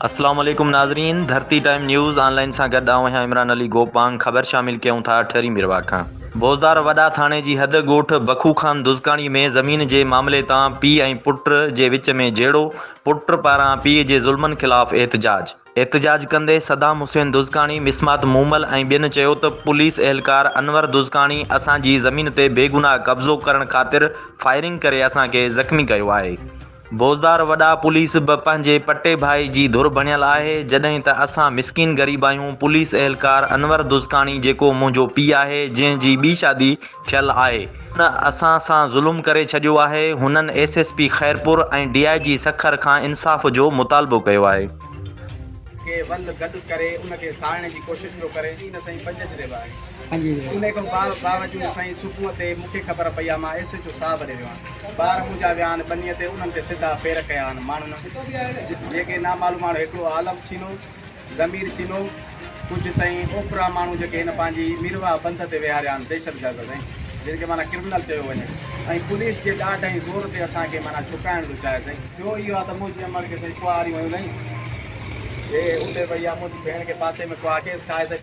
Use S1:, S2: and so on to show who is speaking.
S1: اسلام عليڪم ناظرين ڌرتي ٽائيم نيوز آن لائين سان گڏ آئون آهيان عمران علي گوپانگ خبر شامل ڪيون ٿا ٺري ميرواهه کان بوزدار وڏا ٿاڻي جي حد ڳوٺ بکو خان دزڪاڻي ۾ زمين جي معاملي تان پيء ۽ پٽ جي وچ ۾ جهيڙو پٽ پاران پيء جي ظلمن خلاف احتجاج احتجاج ڪندي صدام حسين دزڪاڻي مسمات مومل ۽ ٻين چيو ته پوليس اهلڪار انور دزڪاڻي اسان جي زمين تي بيگناهه قبضو ڪرڻ خاطر فائرنگ ڪري اسان کي زخمي ڪيو آهي. بوزدار وڏا پوليس به پنهنجي پٽي ڀائي جي ڌر بڻيل آهي، جڏهن ته اسان مسڪين غريب آهيون، پوليس اهلڪار انور دزڪاڻي جيڪو منهنجو پيء آهي، جنهن جي ٻي شادي ٿيل آهي، ان اسان سان ظلم ڪري ڇڏيو آهي، هنن S S P Khairpur ۽ D I G Sukkur کان انصاف جو مطالبو ڪيو آهي.
S2: کي ول گڏ ڪري ان کي ساڙڻ جي ڪوشش پيو ڪري. نه سائين پنج جريب آهي انهي کان باوجود سائين صبح تي مون کي خبر پئي آهي مان ايس ايڇ او صاحب ڏي ويو آهيان ٻار منهنجا ويا آهن ٻنيء تي انهن تي سڌا پير ڪيا آهن ماڻهن جيڪي نامعلوم ماڻهو هڪڙو عالم چينو ضمير چينو ڪجهه سائين اوپرا ماڻهو جيڪي هن پنهنجي ميرواهه بند تي ويهاريا آهن دهشتگرد سائين جن کي معنيٰ ڪرمنل چيو وڃي ۽ پوليس جي ڏاڍ ۽ زور تي اسان کي معنيٰ ڇڪائڻ ٿو چاهي سائين. ٿيو اهو آهي ته منهنجي امڙ کي سائين ڪهاڙيون هنيون سائين هي اتي وئي آهي منهنجي ڀيڻ کي پاسي ۾ ڪهاڙ ڪيس ٺاهي سائين.